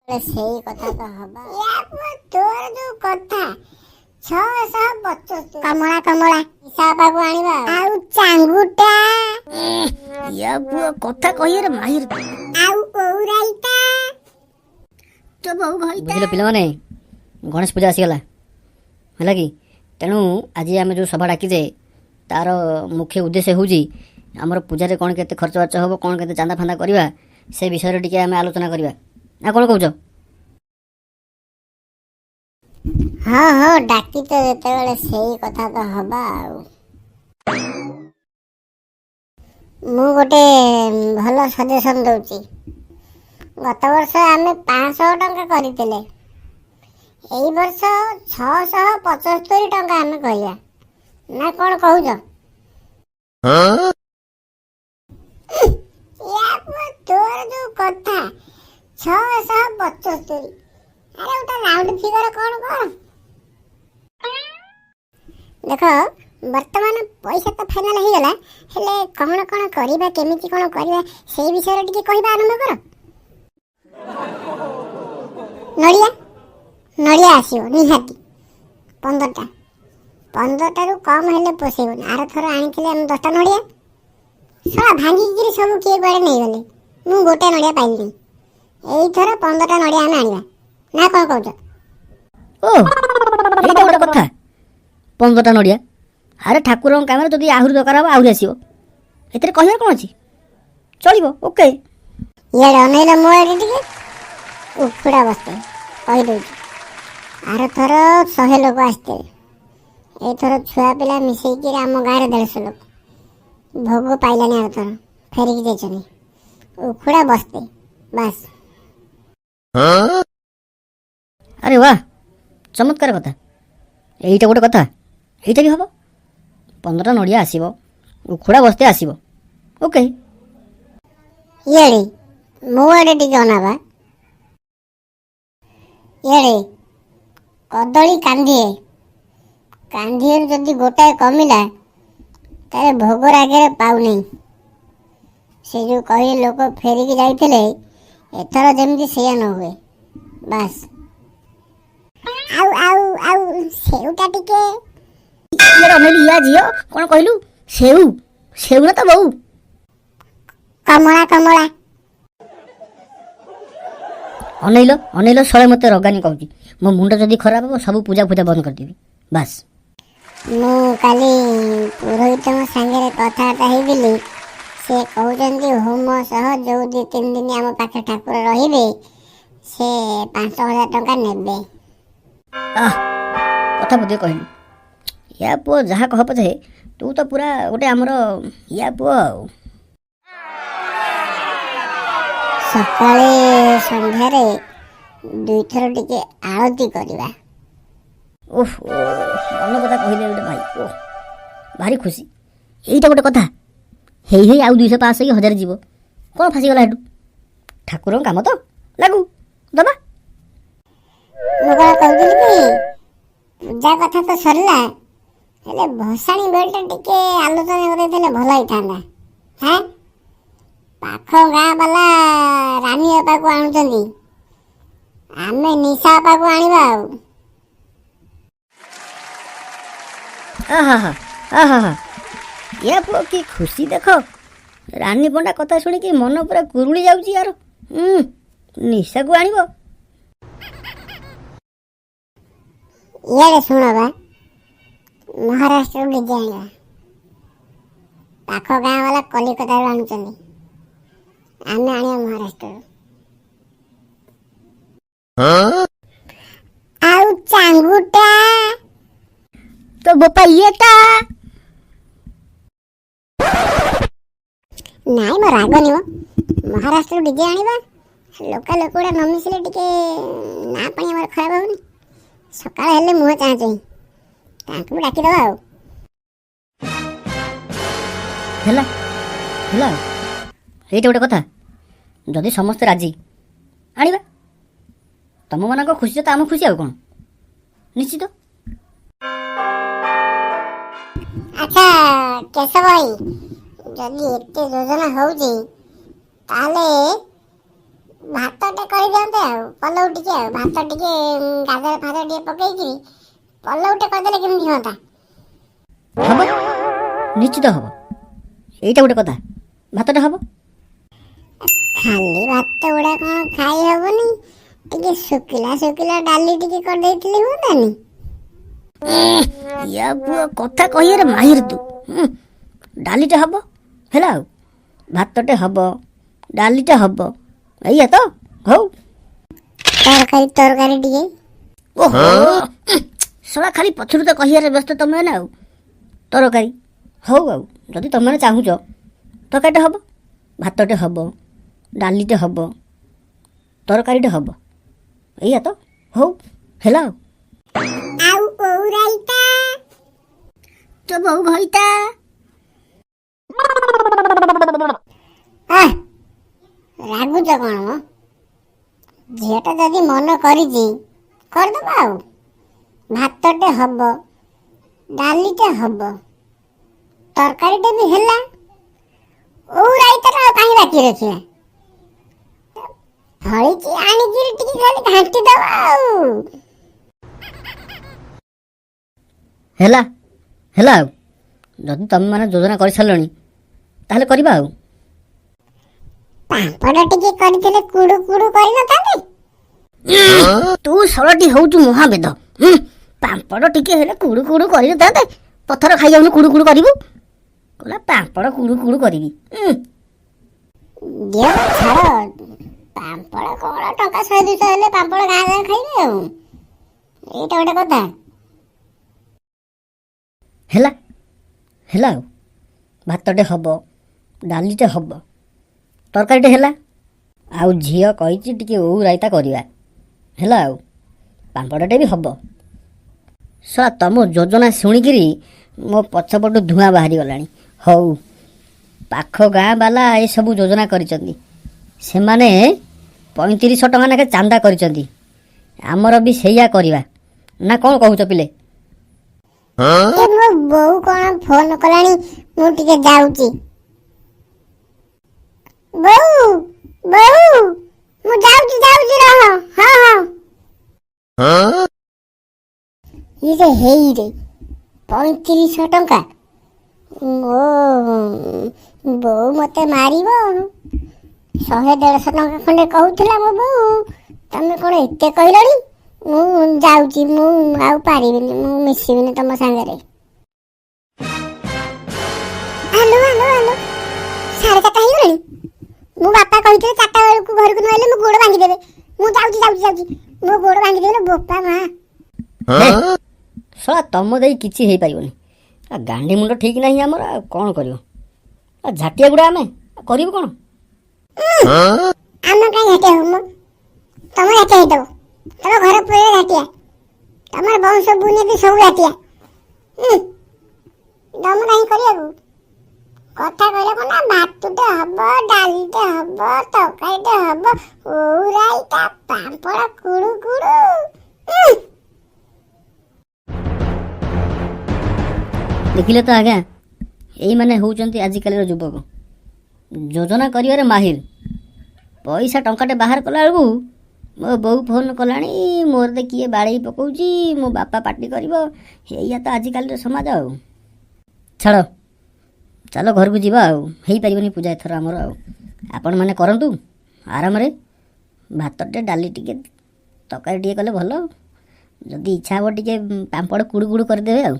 ସେଇ କଥା ତ ହବା। ତୋର ଯୋଉ କଥା, 675। କମଳା, କମଳା ହିସାବାକୁ ଆଣିବା ଆଉ ଚାଙ୍ଗୁଟା। ୟା ପୁଅ କଥା କହିବାରେ ମାହିର। ଆଉ ଓଉରାଇତା। ତୋ ବୋଉ ଘଇତା। ବୁଝିଲ ପିଲାମାନେ, ଗଣେଶ ପୂଜା ଆସିଗଲା, ହେଲା କି? ତେଣୁ ଆଜି ଆମେ ଯେଉଁ ସଭା ଡାକିଛେ, ତାର ମୁଖ୍ୟ ଉଦ୍ଦେଶ୍ୟ ହେଉଛି ଆମର ପୂଜାରେ କ'ଣ କେତେ ଖର୍ଚ୍ଚ ବାର୍ଚ୍ଚ ହେବ, କ'ଣ କେତେ ଚାନ୍ଦା ଫାନ୍ଦା କରିବା, ସେ ବିଷୟରେ ଟିକେ ଆମେ ଆଲୋଚନା କରିବା, ନା କ'ଣ କହୁଛ? ହଁ, ଡାକିତ ଯେତେବେଳେ ସେଇ କଥା ତ ହବା। ଆଉ ମୁଁ ଗୋଟେ ଭଲ ସଜେସନ୍ ଦଉଛି। ଗତ ବର୍ଷ ଆମେ 500 ଟଙ୍କା କରିଥିଲେ, ଏଇ ବର୍ଷ 675 ଟଙ୍କା ଆମେ କରିବା, ନା କ'ଣ କହୁଛ? ୟା ପୁଅ, ତୋର ଯୋଉ କଥା, 675। ଆରେ ଗୋଟେ ରାଉଣ୍ଡ ଫିଗର କ'ଣ କର। ଦେଖ, ବର୍ତ୍ତମାନ ପଇସା ତ ଫାଇନାଲ ହେଇଗଲା, ହେଲେ କ'ଣ କ'ଣ କରିବା, କେମିତି କ'ଣ କରିବା, ସେଇ ବିଷୟରେ ଟିକେ କହିବା ଆରମ୍ଭ କର। ନଡ଼ିଆ, ନଡ଼ିଆ ଆସିବ ନିହାତି 15ଟା। 15ଟାରୁ କମ୍ ହେଲେ ପୋଷେଇବନି। ଆରଥର ଆଣିଥିଲେ ଆମେ 10ଟା ନଡ଼ିଆ, ଶଳା ଭାଙ୍ଗିକିରି ସବୁ କିଏ କୁଆଡ଼େ ନେଇଗଲେ, ମୁଁ ଗୋଟେ ନଡ଼ିଆ ପାଇଲିନି। ଏଇଥର 15ଟା ନଡ଼ିଆ ଆମେ ଆଣିବା, ନା କ'ଣ କହୁଛ? ଓ, ଏଇଟା ଗୋଟେ କଥା। 15ଟା ନଡ଼ିଆ, ଆରେ ଠାକୁରଙ୍କ କାମରେ ଯଦି ଆହୁରି ଦରକାର ହେବ, ଆହୁରି ଆସିବ। ଏଥିରେ କହିବାର କ'ଣ ଅଛି? ଚଳିବ, ଓକେ। ଇଆଡ଼େ ଅନେଇଲ, ମୋ ଆଡ଼େ ଟିକେ। ଉଖୁଡ଼ା ବସ୍ତେ କହିଦେଉଛି। ଆରଥର 100 ଲୋକ ଆସିଥିଲେ, ଏଇଥର ଛୁଆ ପିଲା ମିଶେଇକିରି ଆମ ଗାଁରେ 150 ଲୋକ। ଭୋଗ ପାଇଲାନି ଆରଥର, ଫେରିକି ଯାଇଛନ୍ତି। ଉଖୁଡ଼ା ବସ୍ତେ, ବାସ୍। ଆରେ ବା, ଚମତ୍କାର କଥା। ଏଇଟା ଗୋଟେ କଥା, ଏଇଟା ବି ହେବ। 15ଟା ନଡ଼ିଆ ଆସିବ, ଉଖୁଡ଼ା ବସ୍ତେ ଆସିବ, ଓକେ। ଇଆଡ଼େ ମୋ ଆଡ଼େ ଟିକେ ଅନାବା। ଇଆଡ଼େ କଦଳୀ କାନ୍ଦିଏ, କାନ୍ଦିଏରୁ ଯଦି ଗୋଟାଏ କମିଲା, ତାହେଲେ ଭୋଗ ରାଗରେ ପାଉନି। ସେ ଯେଉଁ କହି ଲୋକ ଫେରିକି ଯାଇଥିଲେ, ଏଥର ଯେମିତି ସେଇଆ ନ ହୁଏ, ବାସ୍। ଆଉ ଆଉ ଆଉ ସେଉଟା ଟିକେ। ଇଆଡ଼େ ଅନେଇଲି, ୟା ଝିଅ, କ'ଣ କହିଲୁ? ସେଉ, ସେଉ ନା ତ ବୋଉ? କମଳା, କମଳା। ଅନେଇଲ, ଅନେଇଲ, ଶଳେ ମୋତେ ରଗାନି କହୁଛି। ମୋ ମୁଣ୍ଡ ଯଦି ଖରାପ ହେବ, ସବୁ ପୂଜା ଫୂଜା ବନ୍ଦ କରିଦେବି, ବାସ୍। ମୁଁ କାଲି ପୁରୋହିତଙ୍କ ସାଙ୍ଗରେ କଥାବାର୍ତ୍ତା ହେଇଥିଲି। ସେ କହୁଛନ୍ତି ହୋମ ସହ ଯୋଉ 2-3 ଦିନ ଆମ ପାଖେ ଠାକୁର ରହିବେ, ସେ 5000 ଟଙ୍କା ନେବେ। ଆহ, କଥା ବୋଧେ କହିଲୁ। ୟା ପୁଅ, ଯାହା କହ ପଛେ, ତୁ ତ ପୁରା ଗୋଟେ ଆମର ୟା ପୁଅ। ଆଉ ସକାଳେ ସନ୍ଧ୍ୟାରେ ଦୁଇଥର ଟିକେ ଆଳତି କରିବା। ଓଃ, ମନ କଥା କହିଲେ ଗୋଟେ ଭାଇ। ଓଃ, ଭାରି ଖୁସି। ଏଇଟା ଗୋଟେ କଥା। ହେଇ ହେଇ ଆଉ 200, 500 କି 1000 ଯିବ, କ'ଣ ଫାସିଗଲା ହେଠୁ? ଠାକୁରଙ୍କ କାମ ତ ଲାଗୁ, ଦବା। ମୁଁ କ'ଣ କହୁଥିଲି କି, ପୂଜା କଥା ତ ସରିଲା, ହେଲେ ଭସାଣି ବେଳଟା ଟିକେ ଆଲୋଚନା କରିଦେଇଥିଲେ ଭଲ ହେଇଥାନ୍ତା। ହେଁ, ପାଖ ଗାଁ ବାଲା ରାନୀ ଅପାକୁ ଆଣୁଛନ୍ତି, ଆମେ ନିଶା ଅପାକୁ ଆଣିବା ଆଉ। ଆହା ଆହା, ୟା ପୁଅ, କି ଖୁସି ଦେଖ। ରାନୀ ପଣ୍ଡା କଥା ଶୁଣିକି ମନ ପୁରା କୁରୁଳି ଯାଉଛି ୟାର। ନିଶାକୁ ଆଣିବ। ଇଆଡ଼େ ଶୁଣ ବା, ମହାରାଷ୍ଟ୍ରରୁ ଡିଜେ ଆଣିବା। ପାଖ ଗାଁ ବାଲା କଲିକତାରୁ ଆଣୁଛନ୍ତି, ଆମେ ଆଣିବା ମହାରାଷ୍ଟ୍ରରୁ। ଆଉ ଚାଙ୍ଗୁଟା। ତ ବୋପା ଇଏଟା। ନାଇଁ ମୋ, ରାଗ ନିବ। ମହାରାଷ୍ଟ୍ରରୁ ଡିଜେ ଆଣିବା, ଲୋକାଲ ଲୋକ ଗୁଡ଼ା ନ ମିଶିଲେ ଟିକେ ନା ପାଣି ଆମର ଖରାପ ହେବନି। ସକାଳ ହେଲେ ମୁହଁ ଚାହାଁ ଚାହିଁ, ତାଙ୍କୁ ବି ଡାକିଦେବା ଆଉ। ହେଲା ହେଲା, ଏଇଟା ଗୋଟେ କଥା। ଯଦି ସମସ୍ତେ ରାଜି, ଆଣିବା। ତମମାନଙ୍କ ଖୁସିରେ ତ ଆମ ଖୁସି, ଆଉ କ'ଣ? ନିଶ୍ଚିତ। ଆଚ୍ଛା କେଶବ ଭାଇ, ଯଦି ଏତେ ଯୋଜନା ହେଉଛି, ତାହେଲେ ଭାତଟେ କରିଦିଅନ୍ତେ ଆଉ ପଲଉ ଟିକେ, ଆଉ ଭାତ ଟିକେ ଗାଜର ଫାଜର ଟିକେ ପକେଇକିରି ପଲଉଟେ କରିଦେଲେ କେମିତି ହୁଅନ୍ତା? ହବ, ନିଶ୍ଚିତ ହବ। ଏଇଟା ଗୋଟେ କଥା, ଭାତଟା ହବ। ଖାଲି ଭାତ ଗୁଡା କଣ ଖାଇ ହବନି? ଟିକେ ଶୁଖିଲା ଶୁଖିଲା ଡାଲି ଟିକେ କରିଦେଇଥିଲେ ହୁଅନ୍ତାନି? ୟା ପୁଅ କଥା କହିବାରେ ମାହିର ତୁ। ଡାଲିଟା ହବ, ହେଲା ଆଉ ଭାତଟେ ହବ, ଡାଲିଟା ହବ, ଏଇଆ ତ? ହଉ। ତରକାରୀ, ତରକାରୀ ଟିକେ। ଓହୋ, ଶଳା ଖାଲି ପଛରୁ ତ କହିବାରେ ବ୍ୟସ୍ତ ତମେ ନା। ଆଉ ତରକାରୀ ହଉ, ଆଉ ଯଦି ତମେମାନେ ଚାହୁଁଛ ତରକାରୀଟା ହବ, ଭାତଟେ ହବ, ଡାଲିଟେ ହବ, ତରକାରୀଟେ ହବ, ଏଇଆ ତ? ହଉ, ହେଲା ଆଉ। ଆଉ ଓଉ ରାଇତା। ତୋ ବୋଉ ଘଇତା। ଆଃ, ରାଗୁଛ କଣ ମ? ଝିଅଟା ଯଦି ମନ କରିଛି କରିଦବା। ଆଉ ଭାତଟେ ହବ, ଡାଲିଟେ ହବ, ତରକାରୀଟେ ବି ହେଲା, ଓଉ ରାଇତାଟା ଆଉ କାହିଁ ବାକି ରଖିବା? ଫଳିକି ଆଣିକିରି ଟିକେ ଖାଲି ଘାଣ୍ଟି ଦବା ଆଉ। ହେଲା, ହେଲା ଆଉ ଯଦି ତମେମାନେ ଯୋଜନା କରିସାରିଲଣି ତାହେଲେ କରିବା ଆଉ। ପାମ୍ପଡ଼ ଟିକେ କରିଥିଲେ କୁଡୁ କୁଡୁ କରିନଥାନ୍ତେ? ତୁ ଶଳାଟି ହଉଛୁ ମହାବେଦ। ପାମ୍ପଡ଼ ଟିକେ ହେଲେ କୁଡୁ କୁଡୁ କରିନଥାନ୍ତେ? ପଥର ଖାଇଯାଉନୁ, କୁଡୁ କୁଡୁ କରିବୁ। କହିଲା ପାମ୍ପଡ଼ କୁଡୁ କୁଡୁ କରିବି। ଦିଅ ମ, ଛାଡ଼। ପାମ୍ପଡ଼ କଣ, ଟଙ୍କା 100 200 ହେଲେ ପାମ୍ପଡ଼ ଗାଁ ଗାଁ ଖାଇବେ ଆଉ। ଏଇଟା ଗୋଟେ କଥା। ହେଲା, ହେଲା ଆଉ ଭାତଟେ ହବ, ଡାଲିଟେ ହବ, ତରକାରୀଟେ ହେଲା, ଆଉ ଝିଅ କହିଛି ଟିକେ ଓଉ ରାଇତା କରିବା, ହେଲା ଆଉ ପାମ୍ପଡ଼ଟେ ବି ହବ। ଶଳା ତମ ଯୋଜନା ଶୁଣିକିରି ମୋ ପଛପଟୁ ଧୂଆଁ ବାହାରିଗଲାଣି। ହଉ, ପାଖ ଗାଁ ବାଲା ଏସବୁ ଯୋଜନା କରିଛନ୍ତି, ସେମାନେ 3500 ଟଙ୍କା ଲେଖା ଚାନ୍ଦା କରିଛନ୍ତି। ଆମର ବି ସେଇଆ କରିବା ନା କ'ଣ କହୁଛ ପିଲେ? ଏ ମୋ ବୋଉ କଣ ଫୋନ କଲାଣି, ମୁଁ ଟିକେ ଯାଉଛି। ବୋଉ, ବୋଉ, ମୁଁ ଯାଉଛି, ଯାଉଛି, ରହ। ହଁ ହଁ। ଇରେ ହେଇରେ, 3500 ଟଙ୍କା! ମୋ ବୋଉ ମତେ ମାରିବ। 100 150 ଟଙ୍କା ଖଣ୍ଡେ କହୁଥିଲା ମୋ ବୋଉ, ତମେ କଣ ଏତେ କହିଲଣି? ମୁଁ ଯାଉଛି, ମୁଁ ଆଉ ପାରିବିନି, ମୁଁ ମିଶିବିନି ତମ ସାଙ୍ଗରେ। ହ୍ୟାଲୋ, ହ୍ୟାଲୋ, ହ୍ୟାଲୋ, 4:30 ହେଇଗଲାଣି। ମୋ ବାପା କହିଥିଲେ 4ଟା ବେଳକୁ ଘରକୁ ନ ଆଇଲେ ମୋ ଗୋଡ଼ ଭାଙ୍ଗିଦେବେ। ମୁଁ ଯାଉଛି, ଯାଉଛି, ଯାଉଛି। ମୋ ଗୋଡ଼ ଭାଙ୍ଗିଦେବେ, ବୋପା ମା। ହେ, ଶଳା ତମ ଦେଇ କିଛି ହେଇପାରିବନି। ଆଉ ଗାଣ୍ଡି ମୁଣ୍ଡ ଠିକ୍ ନାହିଁ ଆମର, ଆଉ କ'ଣ କରିବ? ଆଉ ଝାଟିଆ ଗୁଡ଼ା ଆମେ ଆଉ କରିବୁ କ'ଣ? ଆମେ କାହିଁ ଝାଟିଆ ହବୁ ମ? ତମେ ଝାଟିଆ ହେଇଦବ, ତମ ଘର ପୁରା ଝାଟିଆ, ତମର ବଂଶ ବୁନିଆଦି ସବୁ ଝାଟିଆ। ଦମ ନାହିଁ କରିବାକୁ। କଥା କହିଲେ କଣ ନା ଭାତଟେ ହବ, ଡାଲିଟେ ହବ, ତରକାରୀଟେ ହବ, ଓଉ ରାଇତା, ପାମ୍ପଡ଼ କୁଡୁ କୁଡୁ। ଦେଖିଲେ ତ ଆଜ୍ଞା, ଏଇମାନେ ହେଉଛନ୍ତି ଆଜିକାଲିର ଯୁବକ, ଯୋଜନା କରିବାରେ ମାହିର। ପଇସା ଟଙ୍କାଟେ ବାହାର କଲା ବେଳକୁ ମୋ ବୋଉ ଫୋନ୍ କଲାଣି, ମୋର ତ କିଏ ବାଡ଼େଇ ପକଉଛି, ମୋ ବାପା ପାଟି କରିବ। ଏଇଆ ତ ଆଜିକାଲିର ସମାଜ ଆଉ। ଛାଡ଼, ଚାଲ ଘରକୁ ଯିବା। ଆଉ ହେଇପାରିବନି ପୂଜା ଏଥର ଆମର। ଆଉ ଆପଣମାନେ କରନ୍ତୁ ଆରାମରେ, ଭାତଟେ, ଡାଲି ଟିକେ, ତରକାରୀ ଟିକେ କଲେ ଭଲ। ଯଦି ଇଚ୍ଛା ହେବ ଟିକେ ପାମ୍ପଡ଼ କୁଡ଼ୁ କୁଡ଼ୁ କରିଦେବେ ଆଉ।